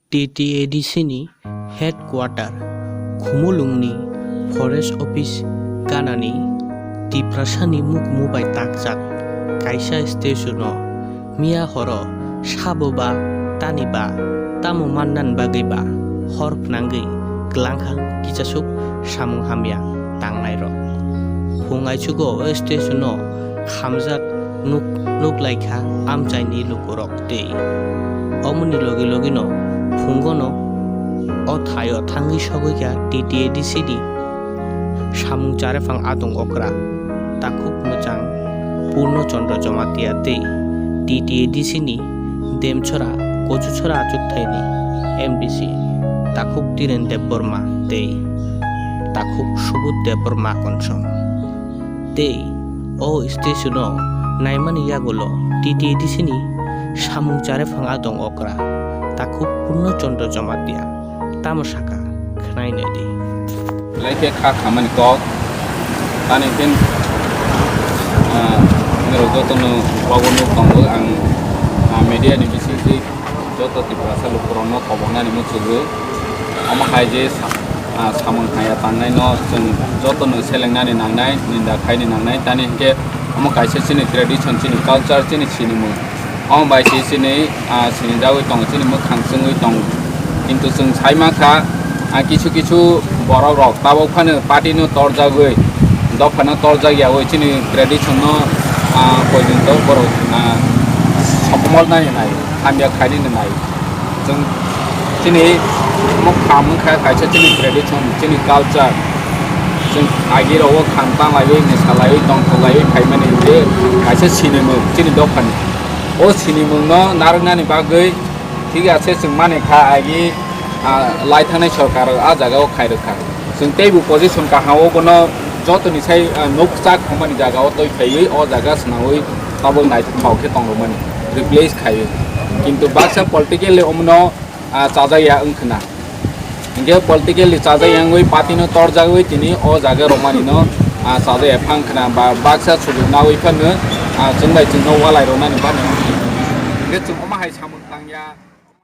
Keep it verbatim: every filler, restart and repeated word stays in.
T T A D C ni headquarter Khumulwng ni Forest Office ganani Tiprasa ni mukmu bai takjak kaisa statue no miya horo sabo ba tani ba tamo mannan bagwi ba hor phnangwi kwlangkha kisasuk samung hamya tangnai rok. Phung aichugo o statue no khamjak nuk, nuk lai kha amchaini lukurok tei omoni logi logi no phungo no o thaio thangwi sogwi kha T T A D C ni samung chare phang adong okra takhuk mwchang Purno Chandra Jamatia tei T T A D C ni Demchora Kochuchora achukthai ni M D C takhuk Tiren Debbarma tei takhuk Subudh Debbarma konsong. Tei o statue no naimani yagulo T T A D C ni samung chare phang adong okra takhuk Purno Chandra Jamatia tamo saka khwnai nai di. Belai khe kha khamani kok tani khe, ah, norok joto no bagwi nuk tongo ang, ah, media ni bisingtwi joto Tiprasa lukurokno khobor nani muchungo. Omo hai je sa-, ah, samung haya tangnai no chwng joto no selengnani nangnai, ninda khaini nangnai. Tani hinkhe omo kaisa chini tradition, chini culture, chini sinimung. Omo bai se chini, ah, sinijagwi tongo, chini mwkhang chwngwi tongo. Kintu chwng sai mankha, ah, kisu kisu borok rok tabuk phano party no torjagwi, dophano torjak yaui chini tradition no, ah, poijon tok borok, ah, sokomor nai nai, hamya khaini nai. Chwng chini mukha mungkha kaisa chini tradition, chini culture. Chwng agi rogo khan tanglaiwi, mwsalaiwi, tongthoklaiwi phaimani je kaisa sinimung chini dophani. O sinimung no narwknani bagwi thik ase chwng mani kha agi, ah, lai thangnai sorkar a jaga o khairwkha. Chwng teibo position kaham o bono jotoni sai, ah, nukchak hwnmani jaga o twi phaiwi o jaga swnawi tabuk naithok khe tongrwmani replace khaiwi. Kintu baksa politically omono, ah, chajakya wngkhwna. Hinkhe politically chajakya wngwi party no torjagwi tini o jaga rwmani no, ah, chajakya phang khwna ba baksa sujuk nawi phano, ah, chwng bai chwngno walai rwnani phano. Hinkhe chwng omo hai samung tangya.